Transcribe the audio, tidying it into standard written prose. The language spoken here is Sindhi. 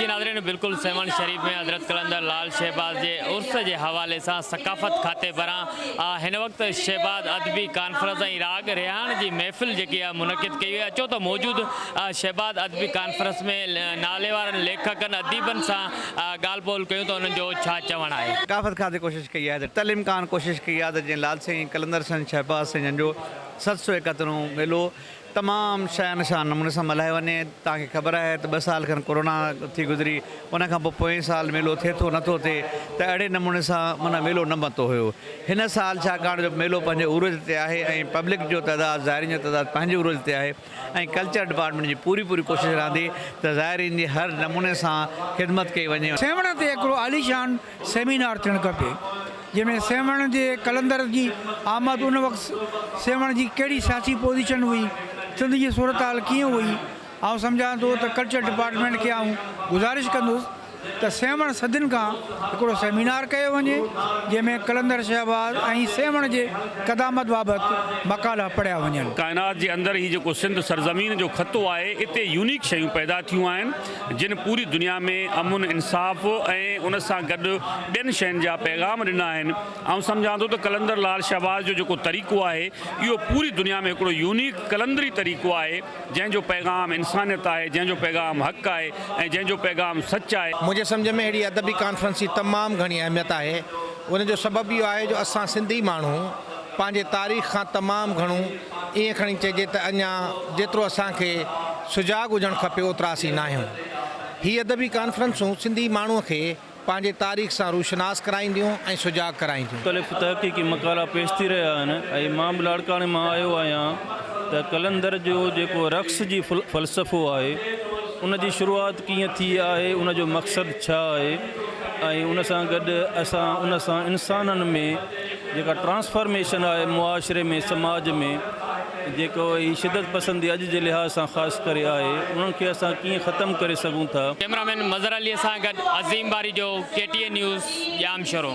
جي ناظرين بلڪل سيوهڻ شريف ۾ حضرت قلندر لال شهباز جي عرس جي حوالي سان ثقافت کاتي پاران هن وقت شهباز ادبي ڪانفرنس ۽ راڳ رهاڻ جي محفل جيڪي آهي منعقد ڪئي وئي اچو ته موجود شهباز ادبي ڪانفرنس ۾ ناليوارن ليکڪن اديبن سان ڳالهه ٻولهه ڪيون ته انهن جو ڇا چوڻ آهي. ثقافت کاتي ڪوشش ڪئي آهي ته تل امڪان ڪوشش ڪئي آهي ته جيئن لال سائين قلندر سائين شهباز سائين جن جو 771 ميلو تمام شايان شان نموني سان ملهايو وڃي. توهان کي خبر آهي ته ٻه سال کن ڪورونا ٿي گذري ان کان پوء پوئين سال ميلو ٿئي ٿو نٿو ٿئي ته اهڙي نموني سان معنيٰ ميلو نه متو هيو. هن سال ڇاڪاڻ جو ميلو پنهنجي عروج تي آهي ۽ پبلڪ جو تعداد زائرين جو تعداد پنهنجي عروج تي آهي ۽ ڪلچر ڊپارٽمينٽ جي پوري پوري ڪوشش رهندي ته زائرين جي هر نموني سان خدمت ڪئي وڃي. سيوهڻ تي هڪڙو عاليشان سيمينار ٿيڻ کپي جنهن ۾ سيوهڻ جي قلندر جي آمد ان وقت سيوهڻ جي ڪهڙي سياسي پوزيشن هئي سنڌ جي صورتحال ڪيئن هئي آئون سمجهان ٿو ته ڪلچر ڊپارٽمينٽ کي آئون گذارش ڪندس ته سيوهڻ صدين کان هڪڙو سيمينار ڪيو وڃي جنهن ۾ قلندر شهباز ۽ سيوهڻ جي قدامت بابت مقالا پڙهيا وڃن. ڪائنات جي اندر هي جيڪو سنڌ سرزمين جو خطو آهي اتي يونيڪ شيون پيدا ٿيون آهن جن پوري دنيا ۾ امن، انصاف ۽ ان سان گڏ ٻين شين جا پيغام ڏنا آهن. آئون سمجهان ٿو ته قلندر لال شهباز جو جيڪو طريقو آهي اهو پوري دنيا ۾ هڪڙو يونيڪ قلندري طريقو آهي جنهن جو پيغام انسانيت آهي، جنهن جو پيغام حق آهي ۽ جنهن جو پيغام سچ آهي. منهنجي سمجهه ۾ اهڙي ادبي ڪانفرنس جي تمام گهڻي اهميت آهي. ان جو سبب اهو آهي جو اسان سنڌي ماڻهو پنهنجي تاريخ کان تمام گهڻو ائين کڻي چئجي ته اڃا جيترو اسان کي سجاڳ هجڻ کپي اوترا اسين ناهيون. هي ادبي ڪانفرنسون سنڌي ماڻهوء کي پنهنجي تاريخ سان روشناس ڪرائينديون ۽ سجاڳ ڪرائينديون. مختلف تحقيقي مقالا پيش ٿي رهيا آهن ۽ مان به لاڙڪاڻي مان آيو آهيان ته قلندر جو جيڪو رقص جي فلسفو آهي ان جي شروعات ڪيئن ٿي آهي ان جو مقصد ڇا آهي ۽ ان سان گڏ اسان ان سان انسانن ۾ جيڪا ٽرانسفارميشن آهي معاشري ۾ سماج ۾ جيڪو هي شدت پسندي اڄ جي لحاظ سان خاص ڪري آهي انهن کي اسان ڪيئن ختم ڪري سگهون ٿا. ڪئميرا مين مظهر علي سان گڏ Azeem Barejo, K T N news, Jamshoro.